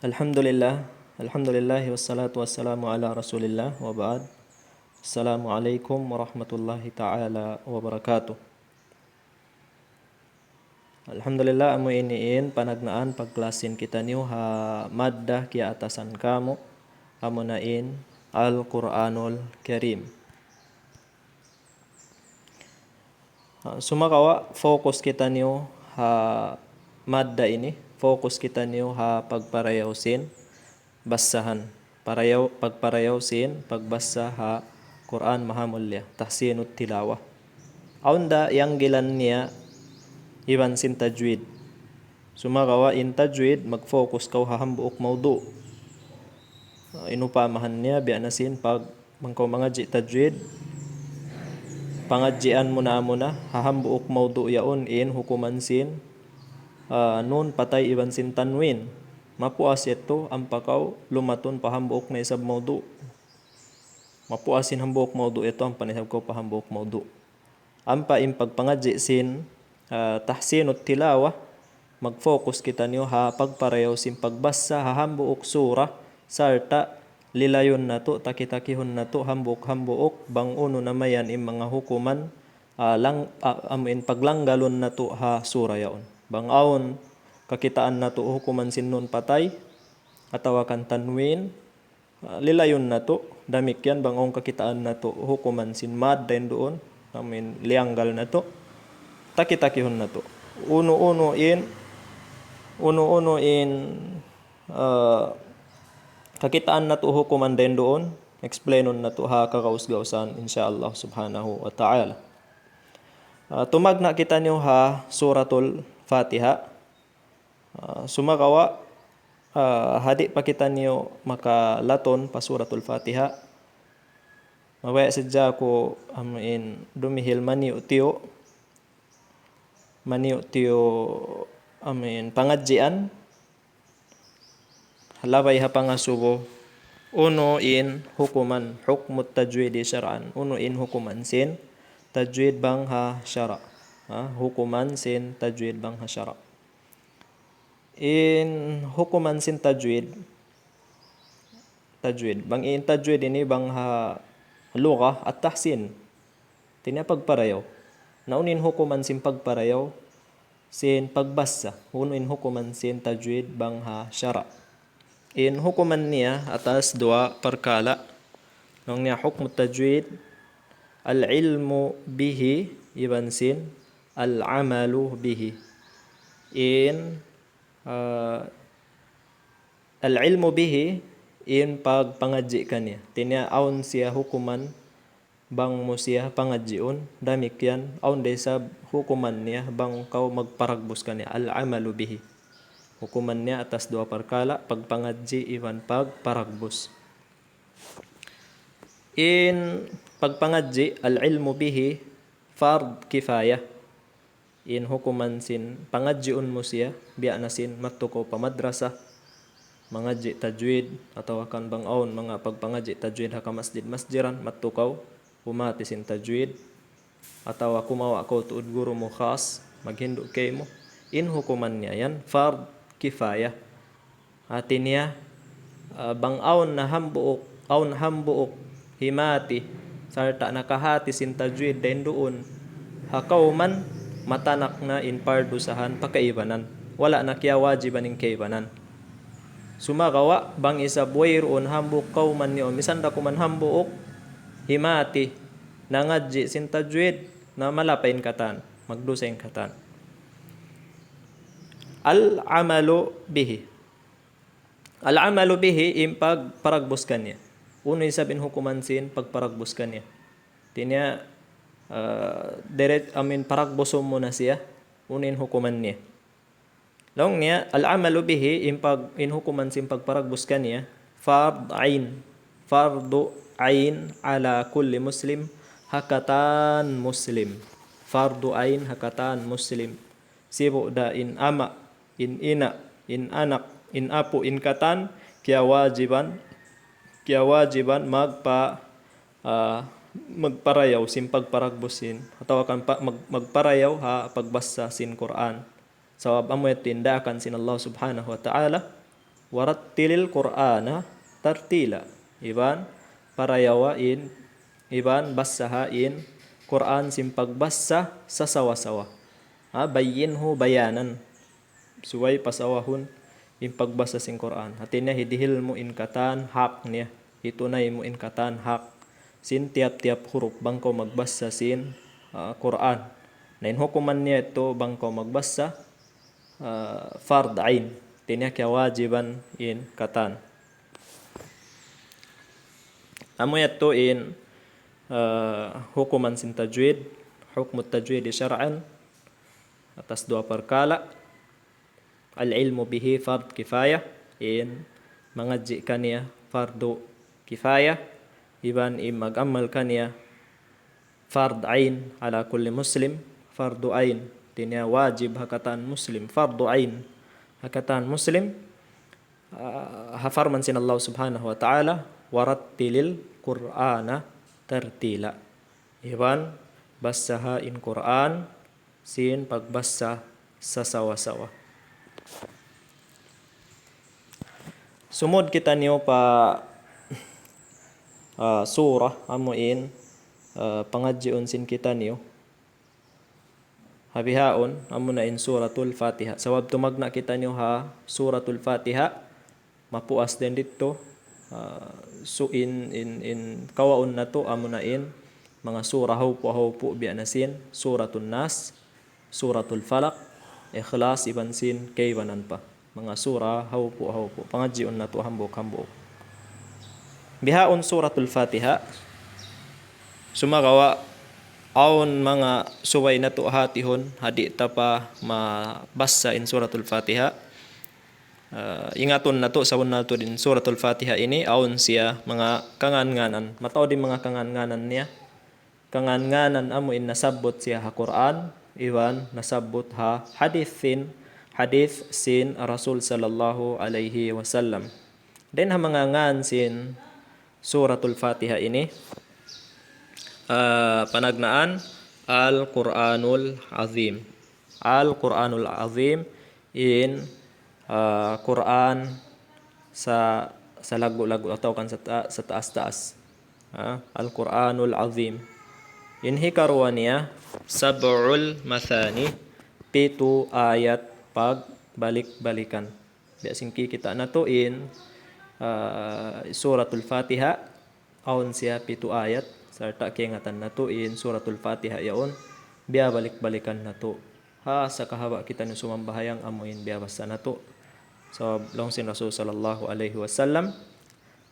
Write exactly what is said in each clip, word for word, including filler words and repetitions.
Alhamdulillah, alhamdulillah, wassalatu wassalamu ala rasulillah, wa ba'd. Assalamu alaikum warahmatullahi ta'ala wabarakatuh. Alhamdulillah, amu ini in panagnaan pagklasin kitaniyu ha madda kiyaatasan kamu, amu na in Al-Qur'anul Karim. Ha, sumagawa', focus kitaniyu ha madda ini, focus kitaniyu ha pagparayaw sin bassahan, parayaw, pagparayaw sin pagbassa ha Qur'an Mahamulliya, tahsinut tilawa. Awn da yanggilan niya iban sin tajwid. Sumagawa' in tajwid, mag-focus kaw ha hambuuk mawdu'. In upamahan niya, biya' na sin pag bang kaw mangadji' tajwid, pangadjian mu na amuna ha hambuuk mawdu' yaun in hukuman sin, ah, nun patay iban sin tanwin. Mapuas yadtu ampa kaw lumatun pa hambuuk na isab mawdu'. Mapuas in hambuuk mawdu' yadtu ampa na isab kaw pa hambuuk mawdu'. Ampa in pagpangadji' sin, ah, tahsinut tilawa, mag-focus kitaniyu ha pagparayaw sin pagbassa ha hambuuk sura, sarta' lilayun natu', taki-takihun natu' hambuuk-hambuuk, bang unu na mayan in manga hukuman, ah, lang-, ah, amu in paglanggalun natu' ha sura yaun. Bang awn kakitaan natu' hukuman sin nun patay, atawa kan tanwin, ah, lilayun natu', damikkiyan bang awn kakitaan natu' hukuman sin mad dayn duun, amu in liyanggal natu', taki-takihun natu'. Unu-unu in, unu-unu in, ah, kakitaan natu' hukuman dayn duun, explainun natu' ha kagaus-gausan, insya Allah subhanahu wa ta'ala. Ah, tumagna' kitaniyu ha Suratul Fatiha. Ah, sumagawa', ah, ha di' pa kitaniyu makalatun pa Suratul Fatiha, mabaya' sadja aku amu in dumihil maniyu'-tiyu', maniyu'-tiyu' amu in pangadjian, labay ha pangasubu, unu in hukuman, hukmut tajwidi shar'an, unu in hukuman sin tajwid bang ha shara'. Ha, hukuman sin tajwid bang ha shara'. In hukuman sin tajwid, tajwid. Bang in tajwid ini bang ha lugha at-tahsin. Hati niya pagparayaw. Na unu in hukuman sin pagparayaw sin pagbassa. Unu in hukuman sin tajwid bang ha shara'. In hukuman niya atas duwa parkala'. Laung niya hukmut tajwid, al-ilmu bihi, iban sin al-amalu bihi. In, ah, al-ilmu bihi, in pagpangadji' kaniya. Hati niya awn siya hukuman bang mu siya pangadjiun, damikkiyan awn da isab hukuman niya bang kaw magparagbus kaniya. Al-amalu bihi. Hukuman niya atas duwa parkala', pagpangadji' iban pagparagbus. In pagpangadji', al-ilmu bihi, fard kifaya. In hukuman sin pangadjiun mu siya, biya' na sin madtu kaw pa madrasa, mangadji' tajwid, atawa kan bang awn manga pagpangadji' tajwid ha kamasjid-masjiran, madtu kaw, humati sin tajwid, atawa kumawa' kaw tuud guru mu khas, maghindu' kaymu, in hukuman niya yan, fard kifaya. Hati niya, ah, bang awn na hambuuk, awn hambuuk himati, sarta' nakahati sin tajwid dayn duun ha kawman, matanak na in pardusahan pa kaibanan. Wala' na kiyawajiban in kaibanan. Sumagawa', bang isab wayruun hambuuk kawman niyu, misan da kuman hambuuk himati, nangadji' sin tajwid, na malapa in katan, magdusa in katan. Al-amalu bihi. Al-amalu bihi, in pagparagbus kaniya. Unu isab in hukuman sin pagparagbus kaniya. Hati niya, ah, deret, amin paragbusun mu na siya, unu in hukuman niya. Laung niya, al-amalu bihi, in pag-, in hukuman sin pagparagbus kaniya, fard ain. Fardu ain ala kulli muslim, ha katan muslim. Fardu ain ha katan muslim. Sibu' da in ama', in ina', in anak, in apu', in katan, kiyawajiban, kiyawajiban magpa-, ah, magparayaw sin pagparagbus sin, atawa kan pa-, mag-, magparayaw ha pagbassa sin Qur'an. Sabab amu yadtu in daakan sin Allah Subhanahu wa Ta'ala, ورتل القرآن ترتيلا. Iban, parayawa in, iban, bassaha in Qur'an sin pagbassa sasawa-sawa. Ha, بينه بيانا. Subay pasawahun in pagbassa sin Qur'an. Hati niya hidihil mu in katan hak niya. Hitunay mu in katan hak sin tiyap-tiyap hurup bang kaw magbassa sin, ah, Qur'an. Na in hukuman niya yadtu bang kaw magbassa, ah, fard ain. Hati niya kiyawajiban in katan. Amu yadtu in, ah, hukuman sin tajwid, حكم التجويد شرعا, atas duwa parkala'. العلم به فرض كفاية, in mangadji' kaniya fardu kifaya, iban in mag-amal kaniya fard ain على كل مسلم, fardu ain, hati niya wajib ha katan muslim, fardu ain ha katan muslim. Ah, ha parman sin Allah Subhanahu wa Ta'ala, ورتل القرآن ترتيلا. Iban, bassaha in Qur'an sin pagbassa sasawa-sawa. Sumud kitaniyu pa, ah, surah amu in, ah, pangadjiun sin kitaniyu. Ha bihaun, amuna in Suratul Fatiha. Sabab tumagna' kitaniyu ha Suratul Fatiha, mapuas dayn didtu, ah, su-, in, in, in kawaun natu' amuna in manga sura hawpu'-hawpu' biya' na sin Suratun Nas, Suratul Falaq, Ikhlas, iban sin kaibanan pa. Manga sura hawpu'-hawpu'. Pangadjiun natu' hambuuk-hambuuk. Bihaun Suratul Fatiha. Sumagawa', awn manga subay natu' hatihun, ha di' ta pa mabassa in Suratul Fatiha. Ah, ingatun natu', sabunnal tuud in Suratul Fatiha ini, awn siya manga kangan-nganan. Mataud in manga kangan-nganan niya. Kangan-nganan amu in nasabbut siya ha Qur'an, iban nasabbut ha hadith sin, hadith sin Rasul sallallahu alayhi wasallam. Dayn ha manga ngan sin Suratul Fatiha ini, ah, panagnaan Al-Qur'anul Azim. Al-Qur'anul Azim in, ah, Qur'an sa, sa laggu'-laggu' atawa kan sa ta-, sa taas-taas. Ah, Al-Qur'anul Azim. In hikaruwa niya, Sab'ul Mathani, pitu ayat pagbalik-balikan. Biya' sin kikita' natu' in, ah, Suratul Fatiha, awn siya pitu ayat, sarta' kaingatan natu' in Suratul Fatiha yaun, biyabalik-balikan natu'. Ha, sa kahaba' kitaniyu sumambahayang amu in biyabassa natu'. Sabab laung sin Rasul sallallahu alayhi wasallam,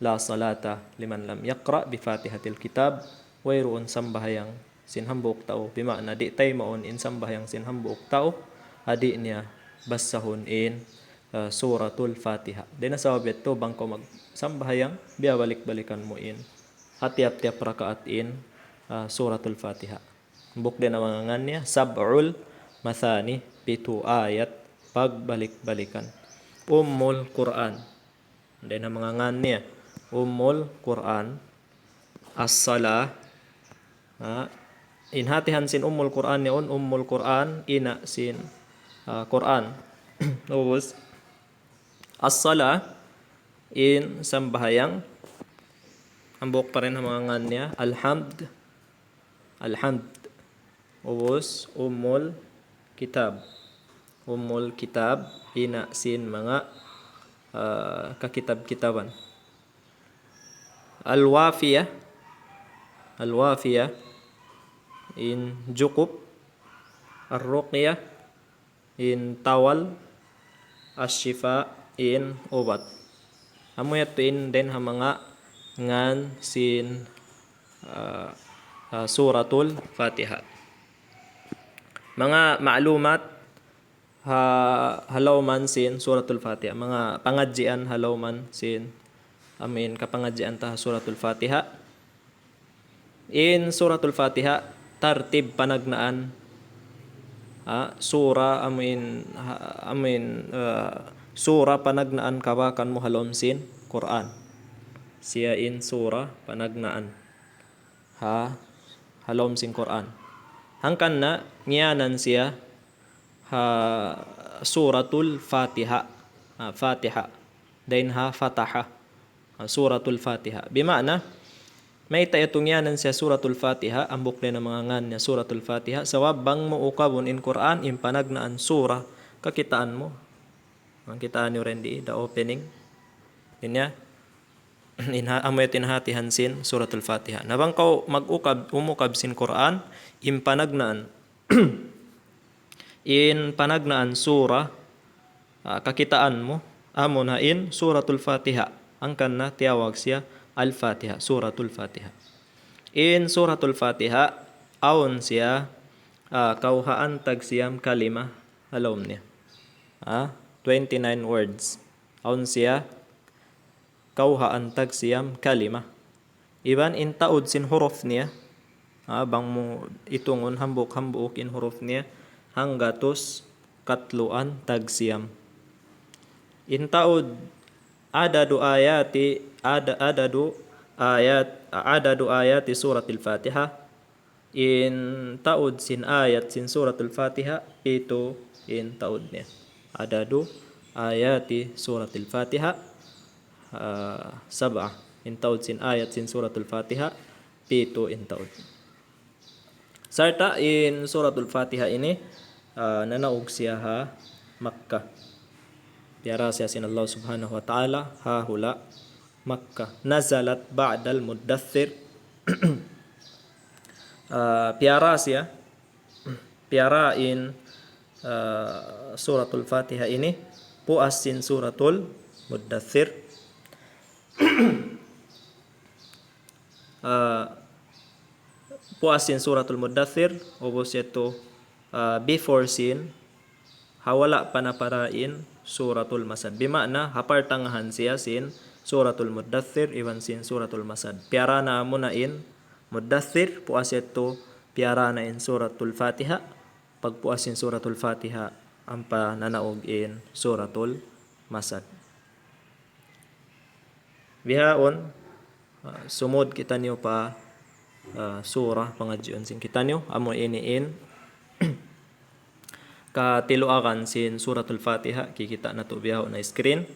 لا صلاة لمن لم يقرأ بفاتحة الكتاب, wayruun sambahayang sin hambuuk tau, bima'na di' taymaun in sambahayang sin hambuuk tau, ha di' niya bassahun in, ah, Suratul Fatiha. Dayn ha sabab yadtu bang kaw magsambahayang, biyabalik-balikan mu in ha tiyap-tiyap rakaat in, ah, Suratul Fatiha. Hambuuk dayn ha manga ngan niya, Sab'ul Mathani, pitu ayat pagbalik-balikan. Ummul Qur'an. Dayn ha manga ngan niya, Ummul Qur'an. As-Salah. Ha? In hatihan sin Ummul Qur'an yaun, Ummul Qur'an, ina' sin, ah, Qur'an. Ubus. As-Salah, in sambahayang. Hambuuk pa dayn ha manga ngan niya, Al-Hamd. Al-Hamd. Ubus, Ummul Kitab. Ummul Kitab, ina' sin manga, ah, kakitab-kitaban. Al-Wafiyah. Al-Wafiyah, in jukup. Ar-Ruqyah, in tawal. Ash-Shifa, in ubat. Amu yadtu in dayn ha manga ngan sin, ah, ah, Suratul Fatiha. Manga ma'lumat ha, ha lawm sin Suratul Fatiha. Manga pangadjian ha lawm sin, amu in kapangadjian ta ha Suratul Fatiha. In Suratul Fatiha, tartib panagnaan, ha, sura amu in, ha, amu in, ah, sura panagnaan kabakan mu ha lawm sin Qur'an. Siya in sura panagnaan ha, ha lawm sin Qur'an. Hangkan na ngiyanan siya ha Suratul Fatiha. Ha, Fatiha. dayn ha fataha. Ah, Suratul Fatiha. Bima'na, mayta' yadtu ngiyanan siya Suratul Fatiha, hambuuk dayn ha manga ngan niya Suratul Fatiha, sabab bang mu ukabun in Qur'an, in panagnaan surah, kakitaan mu. Bang kitaa niyu rin di, the opening. Inya, in ha-, amu yadtu in hatihan sin Suratul Fatiha. Na bang kaw mag-ukab, umukab sin Qur'an, in panagnaan, in panagnaan surah, ah, kakitaan mu, amuna in Suratul Fatiha. Hangkan na tiyawag siya Al-Fatiha, Suratul Fatiha. In Suratul Fatiha, awn siya, ah, kawhaan tag siyam kalima ha lawm niya. Ah, twenty-nine words. Awn siya kawhaan tag siyam kalima. Iban in taud sin huruf niya, ah, bang mu itungun hambuuk-hambuuk in huruf niya, hanggatus katluan tag siyam. In taud adadu ayati, ada-, adadu ayat, adadu ayati Suratil Fatiha, in taud sin ayat sin Suratul Fatiha, pitu in taud niya. Adadu ayati Suratil Fatiha, ah, sab'a. In taud sin ayat sin Suratul Fatiha, pitu in taud. Sarta' in Suratul Fatiha ini, ah, nanaug siya ha Makkah. Piyara siya sin Allah Subhanahu wa Ta'ala ha hula' Makkah. Nazalat ba'dal Muddathir. Ah, piyara siya, piyara in, ah, Suratul Fatiha ini, puas sin Suratul Muddathir. Ah, puas sin Suratul Muddathir, ubus yadtu, ah, before sin, ha wala' pa napara in Suratul Masad. Bima'na, ha partangahan siya sin Suratul Muddathir, iban sin Suratul Masad. Piyara na amuna in Muddathir, puas yadtu, piyara na in Suratul Fatiha, pagpuas sin Suratul Fatiha, ampa nanaug in Suratul Masad. Bihaun, ah, sumud kitaniyu pa, ah, surah pangadjiun sin kitaniyu, amu ini in katiluagan sin Suratul Fatiha, kikita' natu' bihaun ha screen.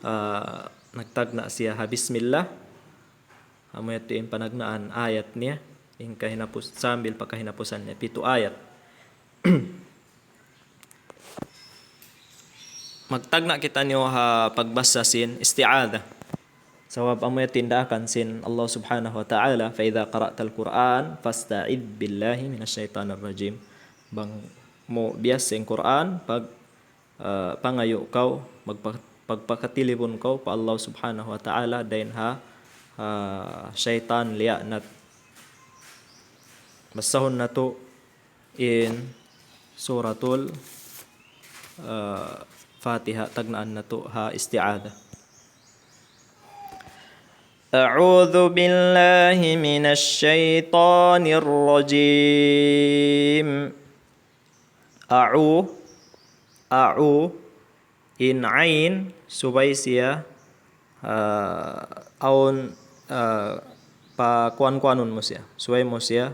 Ah, nagtagna' siya ha Bismillah. Amu yadtu in panagnaan ayat niya, in kahinapus-, sambil pa kahinapusan niya, pitu ayat. Magtagna' kitaniyu ha pagbasa sin isti'adha. Sabab amu yadtu in daakan sin Allah Subhanahu wa Ta'ala, فإذا قرأت القرآن فاستعذ بالله من الشيطان الرجيم. Bang mu biyasa in Qur'an, pag, ah, pangayu' kaw, magpa-, pagpakatilibun kaw pa Allah Subhanahu wa Ta'ala, dayn ha, ah, saytan liyaanat. Basahun natu' in Suratul, ah, Fatiha, tagnaan natu' ha isti'adha. أعوذ بالله من الشيطان الرجيم. A'u, a'u, in ain, subay siya, ah, awn, ah, pakuan-kuanun mu siya. Subay mu siya,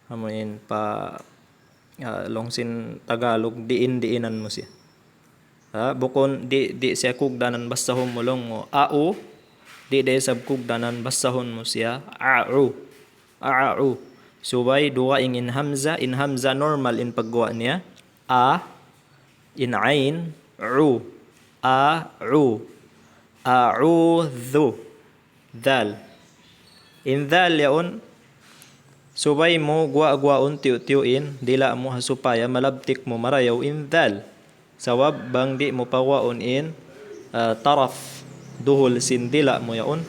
amu in pa, ah, laung sin Tagalog, diin-diinan mu siya. Ha, bukun di', di' siya kugdanan basahun mu laung mu, a'u, di', di' isab kugdanan basahun mu siya, a'u. A'u. Subay dugaing in hamza, in hamza normal in pagguwa' niya. A, in ain, u. A'u. A'udhu. Dhal. In dhal yaun, subay mu guwa'-guwaun tiyu'-tiyu' in dila' mu ha supaya malabtik mu marayaw in dhal. Sabab bang di' mu paguwaun in, ah, taraf duhul sin dila' mu yaun,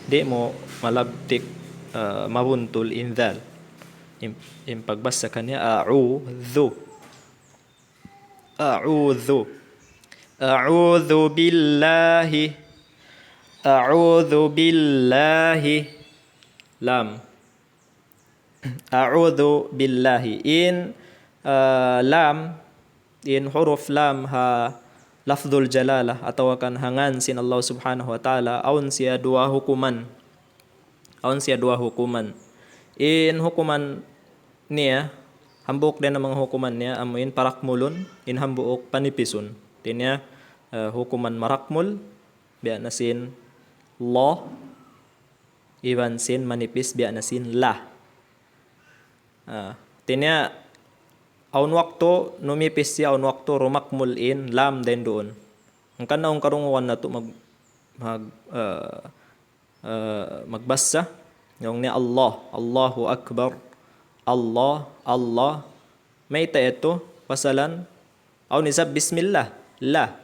di' mu malabtik, ah, mabuntul in dhal. In, in pagbasa kaniya, a'udhu. A'udhu. A'udhu billahi. A'udhu billahi. Lam. A'udhu billahi. In, ah, lam, in huruf lam ha lafdhul jalalah atawa kan ha ngan sin Allah Subhanahu wa Ta'ala, awn siya duwa hukuman. Awn siya duwa hukuman. In hukuman niya, hambuuk dayn ha manga hukuman niya, amu in parakmulun, in hambuuk panipisun. Hati niya, ah, hukuman marakmul, biya' na sin la, iban sin manipis biya' na sin la. Ah, hātinya, awn waktu numipis siya, awn waktu rumakmul in lam dayn duun. Hangkan na awn karungugan natu' mag-, mag-, ah, ah, magbasa. Laung niya Allah, Allahu Akbar. Allah, Allah. Mayta' yadtu? Pasalan awn isab bismillah. La.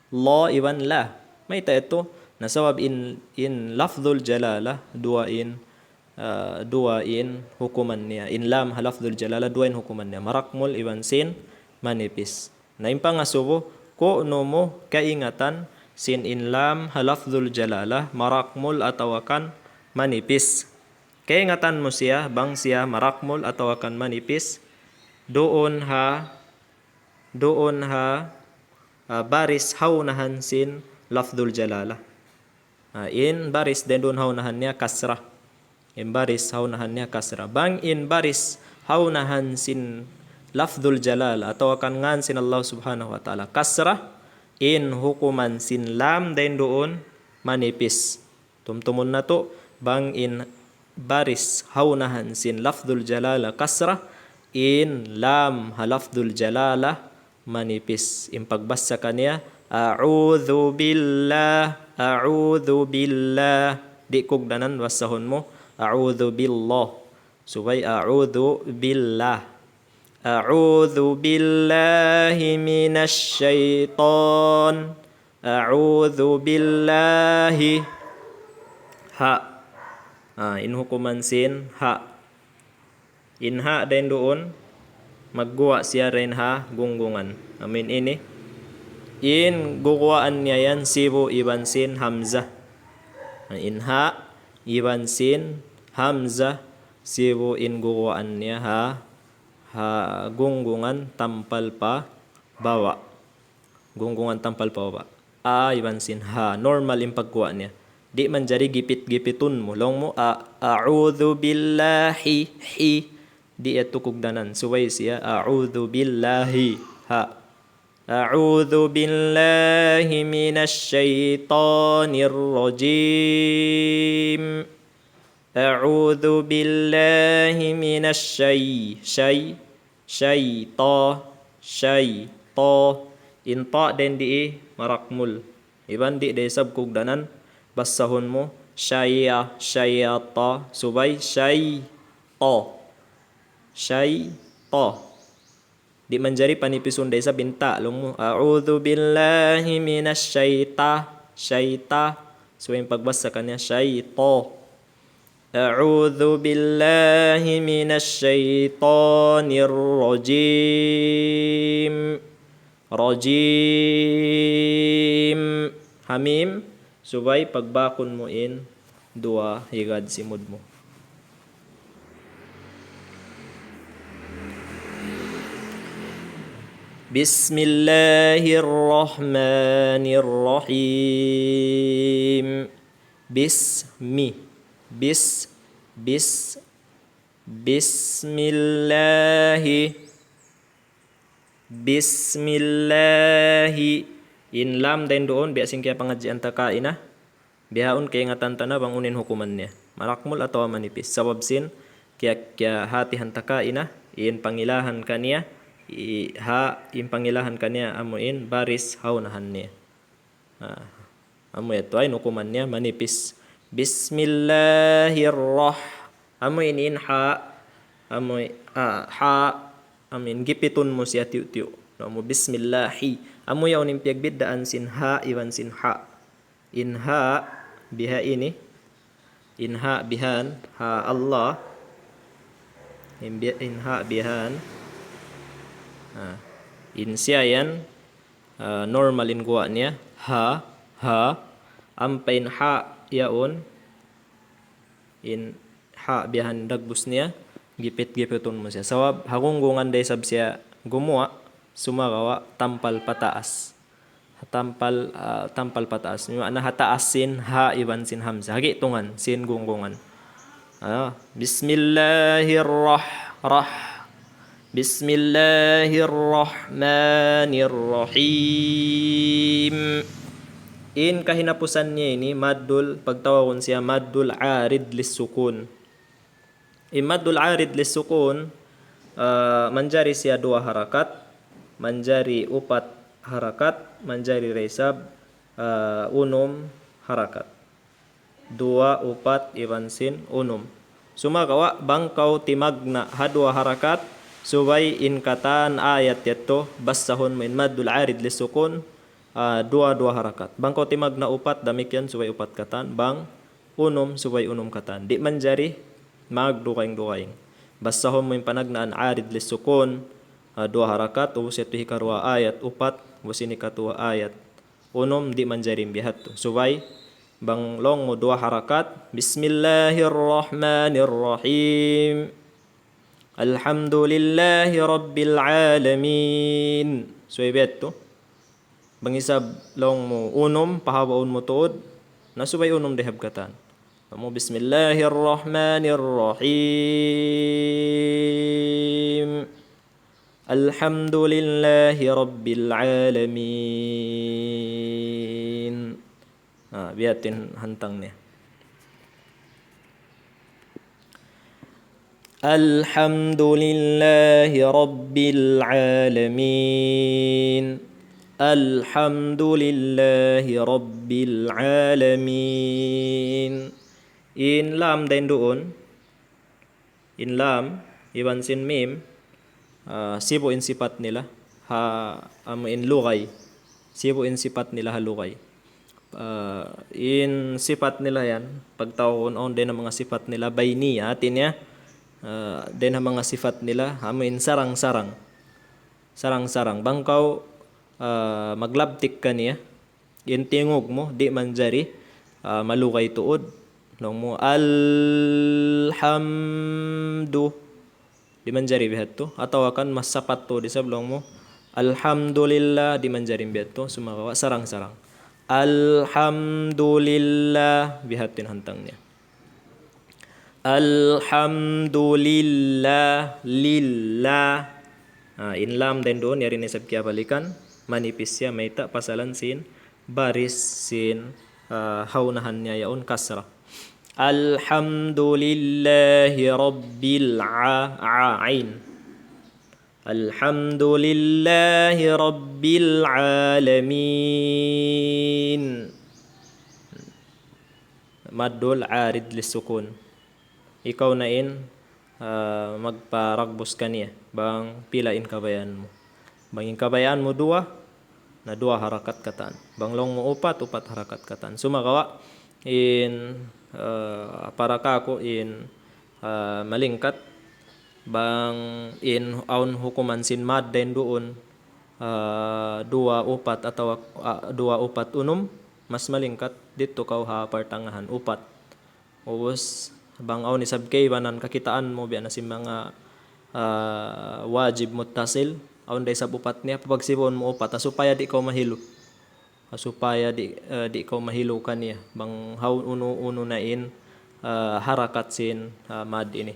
La iban la. Mayta' yadtu? Na sabab in, in lafdhul jalala, duwa in, ah, duwa in hukuman niya. In lam ha lafdhul jalala, duwa in hukuman niya. Marakmul iban sin manipis. Na in pangasubu, ku'nu mu kaingatan sin in lam ha lafdhul jalala, marakmul atawa kan manipis. Kaingatan mu siya, bang siya marakmul atawa kan manipis, duun ha, duun ha, ah, baris ha unahan sin lafdhul jalala. Ah, in baris dayn duun ha unahan niya kasra. In baris ha unahan niya kasra. Bang in baris ha unahan sin lafdhul jalala atawa kan ngān sin Allah Subhanahu wa Ta'ala kasra, in hukuman sin lam dayn duun manipis. Tumtumun natu', bang in baris ha unahan sin lafdhul jalala kasra, in lam ha lafdhul jalala manipis. In pagbasa kaniya, a'udhu billah, a'udhu billah. Di' kugdanan basahun mu, a'udhu billah. Subay a'udhu billah. A'udhu billahi minash shaitan. A'udhu billahi. Ha. Ah, in hukuman sin ha. In ha dayn duun, magguwa' siya dayn ha gunggungan. Amu in ini. In guguwaan niya yan sibu' iban sin hamzah. In ha iban sin hamzah sibu' in guguwaan niya ha, ha gunggungan tampal pa baba'. Gunggungan tampal pa baba'. A iban sin ha. Normal in pagguwa' niya. Di' manjari gipit-gipitun mu. Laung mu, a, a'udhu billahi, hi. Di' yadtu kugdanan. Subay siya, a'udhu billahi. Ha. A'udhu billahi minash shaitanir rajim. A'udhu billahi minash shay-, shay-, shayta-, shayta-. In ta dayn di marakmul. Iban di' da isab kugdanan, basahun mu, shaya-, shayata, subay, shayta. Shayta. Di' manjari panipisun da isab in ta, laung mu, a'udhu billahi minash shayta-, shayta. Subay in pagbasa kaniya, shayta. A'udhu billahi minash shaytanir rajim. Rajim. Ha mim, subay pagbakun mu in duwa higad simud mu. بسم الله الرحمن الرحيم. Bismi. Bis, bis, bismillahi. Bismillahi. In lam dayn duun, biya' sin kiyapangadjian ta kaina. Bihaun kaingatan ta na bang unu in hukuman niya. Marakmul atawa manipis. Sabab sin, kiya, kiyahatihan ta kaina, in pangilahan kaniya, i, ha, in pangilahan kaniya, amu in baris ha unahan niya. Ah, amu yadtu in hukuman niya manipis. Bismillahirrah-, amu in, in ha, amu, ah, ha, amu in gipitun mu siya tiyu'-tiyu'. Amu bismillahi. Amu yaun in piyagbiddaan sin ha iban sin ha. In ha biha ini. In ha bihan, ha Allah. In bi-, in ha bihan. Ha. In siya yan, ah, normal in guwa' niya. Ha, ha. Ampa in ha yaun, in ha bihan dagbus niya, gipit-gipitun mu siya. Sabab, ha gunggungan da isab siya gumuwa', sumagawa' tampal pataas. Tampal, ah, tampal pataas. Ma'na ha taas sin ha iban sin hamzah. Ha gi'tungan sin gunggungan. Ah, bismillahirrah-, rah. Bismillahirrahmanirrahim. In kahinapusan niya ini maddul, pagtawagun siya maddul arid lissukun. In maddul arid lissukun, ah, manjari siya duwa harakat, manjari upat harakat, manjari da isab, ah, unum harakat. Duwa, upat, iban sin unum. Sumagawa', bang kaw timagna' ha duwa harakat, subay in katan ayat yadtu, basahun mu in maddul arid lissukun, ah, duwa-duwa harakat. Bang kaw timagna' upat, damikkiyan subay upat katan. Bang unum, subay unum katan. Di' manjari magdugaing-dugaing. Basahun mu in panagnaan arid lissukun, ah, duwa harakat, ubus yadtu hikaruwa ayat upat, ubus ini katuwa ayat unum, di' manjari biya' hādtu. Subay, bang laung mu duwa harakat, Bismillahirrahmanirrahim. Alhamdulillahi Rabbil Alamin. Subay biya' hādtu. Bang isab laung mu unum, pahabaun mu tuud, na subay unum da isab katan. Laung mu Bismillahirrahmanirrahim. Alhamdulillahi Rabbil Alamin. Ah, biya' hādtu in hantang niya. Alhamdulillahi Rabbil Alamin. Alhamdulillahi Rabbil Alamin. In lam dayn duun, in lam, iban sin mim, ah, sibu' in sipat nila ha, amu in lugay. Sibu' in sipat nila ha lugay. Ah, in sipat nila yan, pagtawagun awn dayn ha manga sipat nila bayniya, hāti niya, ah, dayn ha manga sipat nila, amu in sarang-sarang. Sarang-sarang. Bang kaw, ah, maglabtik kaniya, in tingug mu, di' manjari, ah, malugay tuud. Laung mu, Alhamdu. Di' manjari biya' hādtu. Atawa kan mas sapat tuud isab laung mu, Alhamdulillah, di' manjari biya' hādtu. Sumagawa' sarang-sarang. Alhamdulillah, biya' hādtu in hantang niya. Alhamdulillah, lillah. Ah, in lam dayn duun, yari na isab kiyabalikan, manipis siya, mayta', pasalan sin baris sin, ah, ha unahan niya yaun kasra. Alhamdulillahi Rabbil a-, a-, ain. Alhamdulillahi Rabbil Alamin. Maddul arid lissukun. Ikaw na in, ah, magparagbus kaniya. Bang pila in kabayaan mu. Bang in kabayaan mu duwa, na duwa harakat katan. Bang laung mu upat, upat harakat katan. Sumagawa', in, ah, para kāku' in, ah, malingkat, bang in awn hukuman sin mad dayn duun, ah, duwa upat atawa, ah, duwa upat unum, mas malingkat didtu kaw ha partangahan upat. Ubus, bang awn isab kaibanan kakitaan mu biya' na sin manga, ah, wajib muttasil, awn da isab upat niya, papagsibuun mu upat, ha supaya di' kaw mahilu. Ha supaya di', ah, di' kaw mahilu kaniya. Bang hawnu-unu na in, ah, harakat sin, ah, mad ini.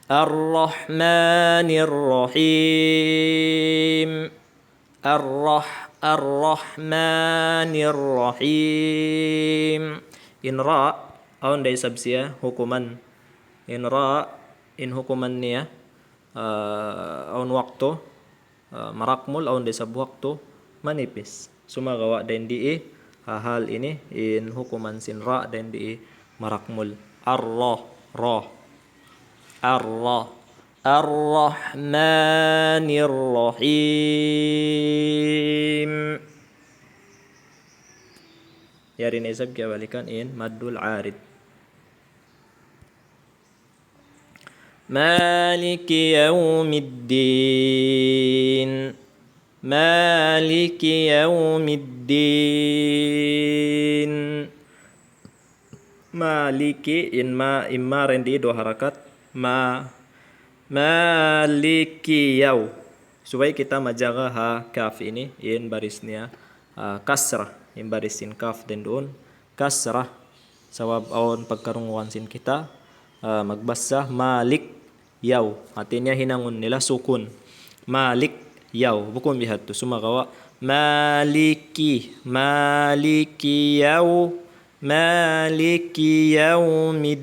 Ar-Rahmanir Rahim. Ar-Rah-, Ar-Rahmanir Rahim. In ra, awn da isab siya hukuman. In ra, in hukuman niya, ah, awn waktu, ah, marakmul, awn da isab waktu manipis. Sumagawa' dayn di, ha hal ini, in hukuman sin ra dayn di marakmul. Ar-ra, ra. Ar-ra. Ar-Rahmanir Rahim. Yari na isab kiyabalikan in maddul arid. مالك يوم الدين. مالك يوم الدين. Maliki in ma, in ma dayn di duwa harakat. Ma, maliki yaw. Subay kita majaga ha kaf ini, in baris niya, ah, kasra. In baris sin kaf dayn duun kasra. Sabab awn pagkarungugan sin kita, ah, magbasa malik yaw. Hati niya hinangun nila sukun. Malik Yaw, bukun bihadtu, sumagawa'. Maliki, maliki yaw, maliki yawmiddin.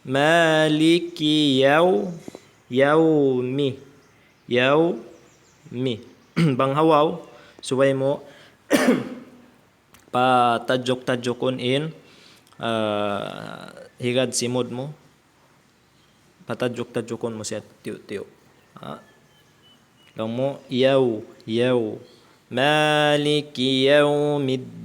Maliki yaw, yawmi, yawmi. Bang ha waw, subay mu patadjuk-tadjukun in, ah, higad simud mu. Patadjuk-tadjukun mu siya tiyu'-tiyu'. Ha? Laung mu, yaw, yaw. Maliki yawmiddin.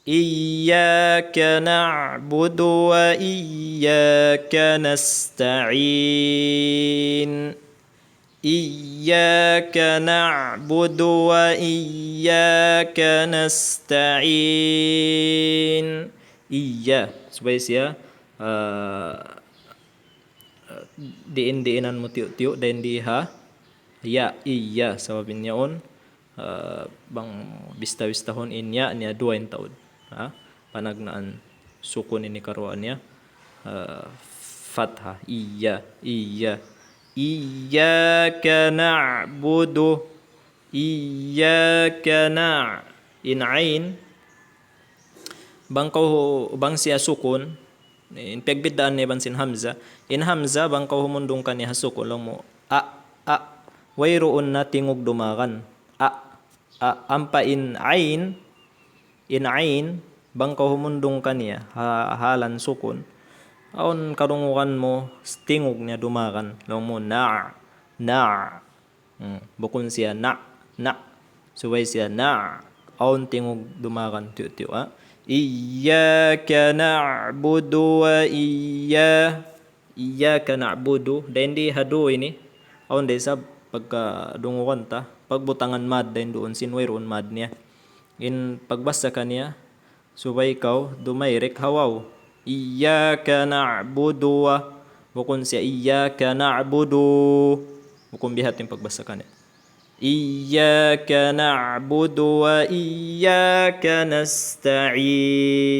إياك نعبد وإياك نستعين. إياك نعبد وإياك نستعين. Iya. Subay siya, ah, diin-diinan mu tiyu'-tiyu', dayn di ha ya, iya, sabab in yaun, ah, bang bista-bistahun in ya niya duwa in taud. Ha? Panagnaan sukun ini karuwa niya, ah, fatha. Iya, iya. Iyyaka na'budu. Iyyaka na-, in ain, bang kaw hu-, bang siya sukun, in pagbiddaan niya iban sin hamza. In hamza, bang kaw humundung kaniya ha sukun, laung mu, a, a, wayruun na tingug dumagan. A, a, ampa in ain, in ain, bang kaw humundung kaniya, ha, haalan sukun, awn kadungugan mu, tingug niya dumagan, laung mu, na, na. Hmm, bukun siya na, na. Subay siya na. Awn tingug dumagan tiyu'-tiyu', ha? Iyyaka na'budu wa iyya-, iyyaka na'budu. Dayn di ha du ini. Awn da isab pagkadungugan ta. Pagbutangan mad dayn duun sin wayruun mad niya. In pagbasa kaniya, subay kaw dumayrek ha waw. Iyyaka na'budu wa. Bukun siya iyyaka na'budu. Bukun biha' in pagbasa kaniya. Iyyaka na'budu wa iyyaka nasta'in.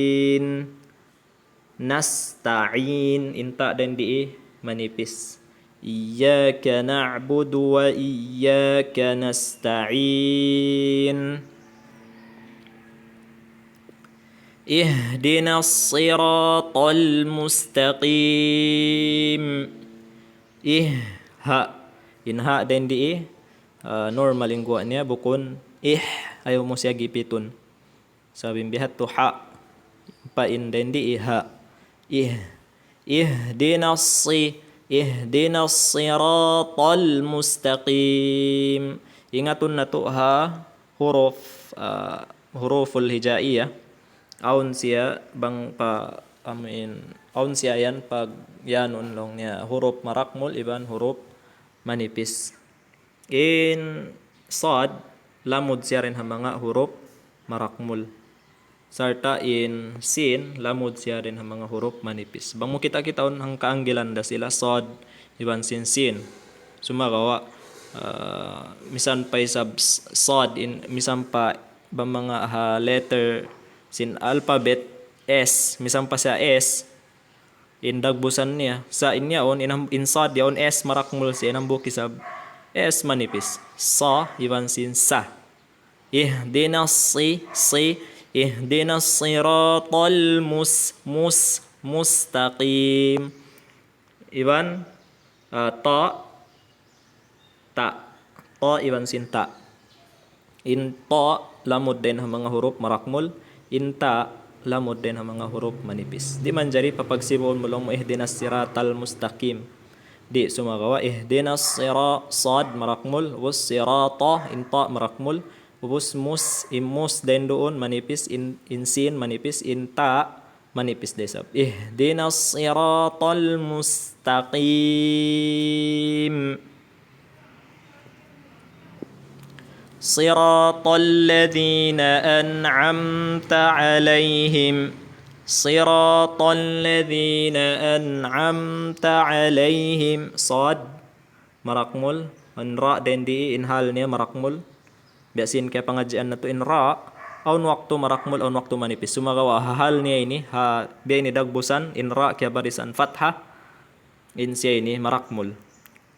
Nasta'in. In ta dayn di manipis. إياك نعبد وإياك نستعين. اهدنا الصراط المستقيم. Ih, ha. In ha dayn di, ah, normal in guwa' niya, bukun ih, ayaw mu siya gipitun. Sabab in biha' tu ha. Pa in dayn di iha. Ih. Ihdinas si-, ihdinas siratal mustaqim. Ingatun natu' ha huruf, ah, huruful hijaiyah. Awn siya bang pa, amuin, awn siya yan pag yanun laung niya huruf marakmul iban huruf manipis. In sad, lamud siya dayn ha manga huruf marakmul. Sarta' in sin, lamud siya dayn ha manga huruf manipis. Bang mu kita'-kitaun hangka anggilan da sila sad iban sin sin. Sumagawa', ah, misan pa isab s-, sad, in, misan pa bang manga ha letter sin alphabet S, misan pa siya S, in dagbusan niya. Sa' in yaun, in ham-, in sad yaun S marakmul siya, in hambuuk isab S manipis. Sa, iban sin sa. Ihdinas si-, si-, ihdinas siratal mus-, mus-, mustaqim. Iban, ah, ta, ta. Ta iban sin ta. In ta lamud dayn ha manga huruf marakmul, in ta lamud dayn ha manga huruf manipis. Di' manjari papagsibuun mu laung mu ihdinas siratal mustaqim. Di', sumagawa' ihdinas sira-, sad marakmul, ubus sirata, in ta marakmul, ubus mus, in mus dayn duun manipis, in, in sin manipis, in ta manipis da isab. Ihdinas siratal mustaqim. Siratal ladhina an'amta alayhim. Siratal ladhina an'amta alayhim. Sad marakmul. In ra dayn di in hal niya marakmul. Biya' sin kapangadjian natu' in ra. Awn waktu marakmul, awn waktu manipis. Sumagawa' ha hal niya ini, ha biya' ini dagbusan, in ra kiyabarisan fatha, in siya ini marakmul.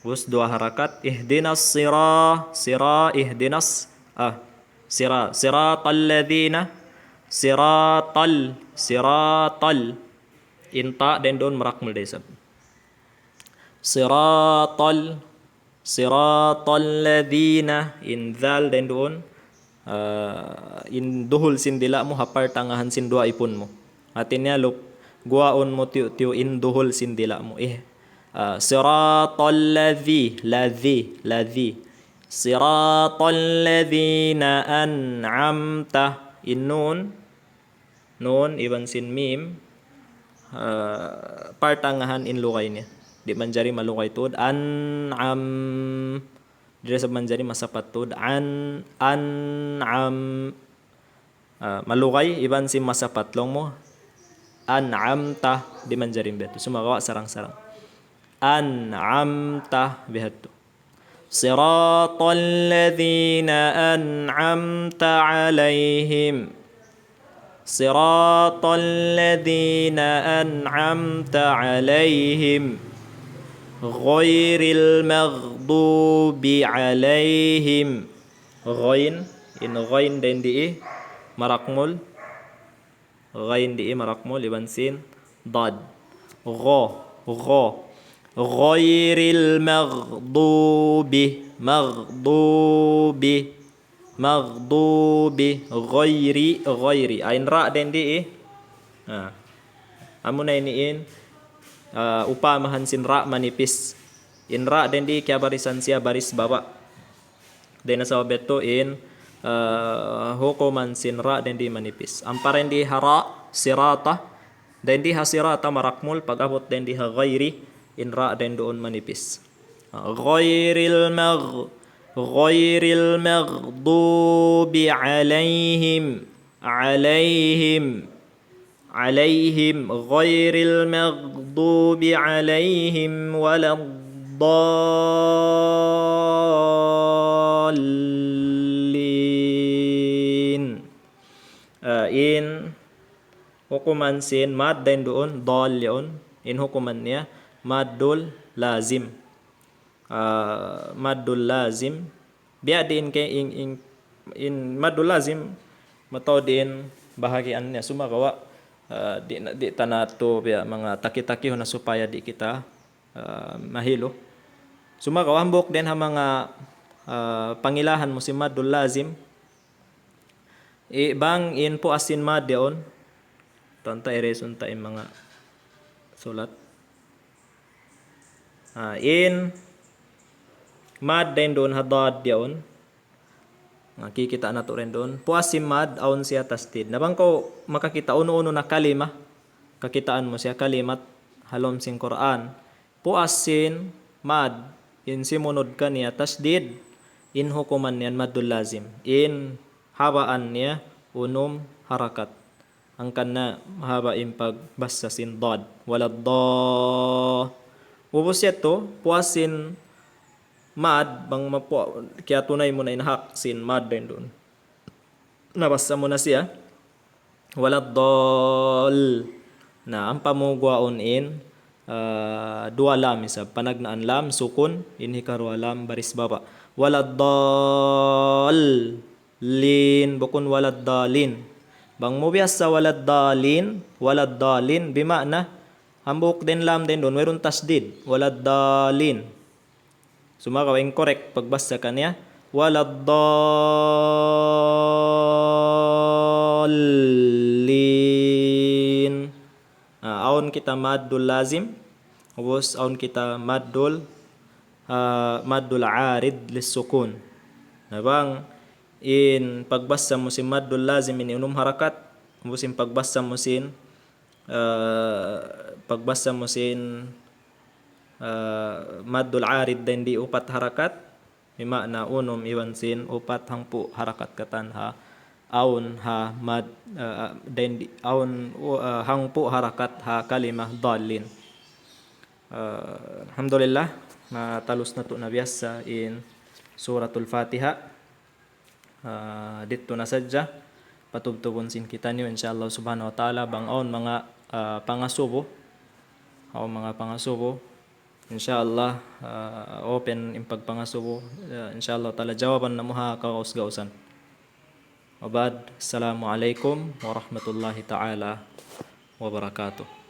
Ubus duwa harakat, ihdinas sira, sira, ihdinas, ah, sira, siratal ladhina, siratal, siratal. In ta dayn duun marakmul da isab. Siratal, siratal ladhina. In dhal dayn duun, ah, in duhul sin dila' mu ha partangahan sin duwa ipun mu. Hati niya lup-, guwaun mu tiyu'-tiyu' in duhul sin dila' mu. Eh, ah, siratal ladhi, ladhi, ladhi. Siratal ladhina an'amta. In nun, nun iban sin mim, ah, partangahan in lugay niya. Di' manjari malugay tuud. An'am. Di' da isab manjari masapat tuud. An, an'am. Ah, malugay iban sin masapat laung mu. An'amta. Di' manjari biya' tu. Sumagawa' sarang-sarang. An'amta. Biya' tu. صراط الذين أنعمت عليهم. صراط الذين أنعمت عليهم. غير المغضوب عليهم. Ghain, in ghain dayn dii marakmul. Ghain dii marakmul iban sin dad. Gha, gha. Ghairil maghdubi, maghdubi, maghdubi. Ghairi, ghairi. Ah, in ra dayn dii. Ah. Amuna ini in, ah, upamahan sin ra manipis. In ra dayn dii kiyabarisan siya baris baba'. Dayn ha sabab yadtu in, ah, hukuman sin ra dayn di manipis. Ampa dayn di ha ra, sirata, dayn di ha sirata marakmul, pag-abut dayn di ha ghairi, in ra dayn duun manipis. Ah, ghairil magh-, ghairil maghdubi alayhim, alayhim. عليهم غير المغضوب عليهم ولا الضالين. Ah, in hukuman sin mad dayn duun, dal yaun. In hukuman niya, maddul lazim. Ah, maddul lazim. Biya' diin kay in, in, in maddul lazim, mataud in bahagian niya sumagawa', ah, di' na, di' ta na tu biya' manga taki-taki na supaya di' kita, ah, mahilu. Sumagawa' hambuuk dayn ha manga, ah, pangilahan mu sin maddul lazim, i-, bang in puas sin mad yaun. Tanta iresun ta in manga sulat. Ah, in mad dayn duun ha dad yaun. Na, kikita' natu' dayn duun. Puas sin mad, awn siya tasdid. Na bang kaw makakita' unu-unu na kalima, kakitaan mu siya kalimat ha lawm sin Qur'an. Puas sin mad, in simunud kaniya tasdid, in hukuman niya maddul lazim. In habaan niya unum harakat. Hangkan na mahaba' in pagbasa sin dad. Walad da. Ubus yadtu, puas sin mad, bang mapu-, kiyatunay mu na in hak sin mad dayn duun. Nabasa mu na siya. Walad dal. Na, ampa mu guwaun in, ah, duwa lam isab. Panagnaan lam, sukun, in hikaruwa lam, baris baba'. Walad dal. Lin, bukun walad dalin. Bang mu biyasa walad dalin, walad dalin, bima'na, hambuuk dayn lam dayn duun, wayruun tasdid. Walad dalin. Sumagawa' in correct pagbasa kaniya, walad dalin. Ah, awn kita maddul lazim, ubus awn kita maddul, ah, maddul arid lissukun. Na bang in pagbasa mu sin maddul lazim ini unum harakat, ubus in pagbasa mu sin, ah, pagbasa mu sin, ah, maddul arid dayn di upat harakat, bima'na unum iban sin upat hangpu' harakat katan ha, awn ha mad, ah, dayn di, awn, ah, hangpu' harakat ha kalimah dalin. Ah, alhamdulillah, natalus natu' na biyasa in Suratul Fatiha. Ah, didtu na sadja. patubtubun sin kitaniyu, insha Allah subhanahu wa ta'ala, bang awn manga, ah, pangasubu, awn manga pangasubu, insha Allah, ah, open in pagpangasubu, ah, insha Allah ta'ala jawaban namu' ha kagaus-gausan. Wa ba'd, assalamu alaykum warahmatullahi ta'ala wabarakatuh.